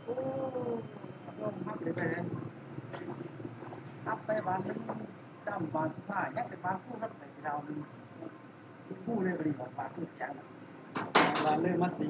ໂອ້ ລົງຮັບໄປເລີຍ ຮັບໄປບາດໜຶ່ງ ຈ້ຳບາດສຸດທ້າຍ ຍັງເປັນບາດຄູ່ຮັບໄປຍາວໜຶ່ງ ຄູ່ເລີຍ ບາດນີ້ບາດຄູ່ສຽງ ບາດເລີຍມາຕີ.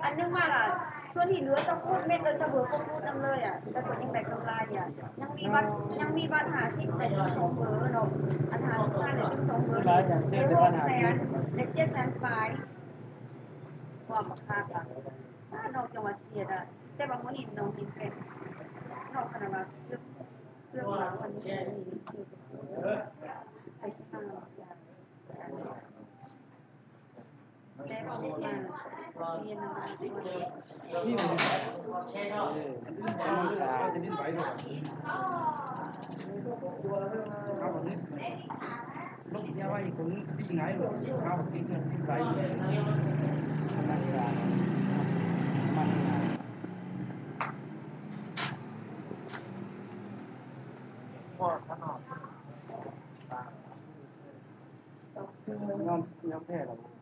ອັນໜຶ່ງມາລະ ສ່ວນທີ່ເຫຼືອສອງຄົນເມັດລະຈະເບີຄົບໝົດນຳເລີຍອະ ແຕ່ກໍຍັງໄດ້ກຳໄລອະ ຍັງມີບັດ ຍັງມີບັດຫ້າສິບ ແຕ່ຈຶ່ງສອງເບີເນາະ ອັນຫ້າສິບພັນແລ້ວຈຶ່ງສອງເບີນີ້ ໄດ້ຫົກແສນ ໄດ້ເຈັດແສນປາຍ ຄວາມບັກຄັກອະ ນ້ອງຈັ່ງວ່າສຽດອະ ແຕ່ວ່າມື້ນີ້ນ້ອງກິນແກງ ນ້ອງຂະໜາດວ່າເກືອບ ເກືອບວ່າວັນນີ້ ໄປທີ່ມາ ຍອມ ຍອມແພ້ແລ້ວ.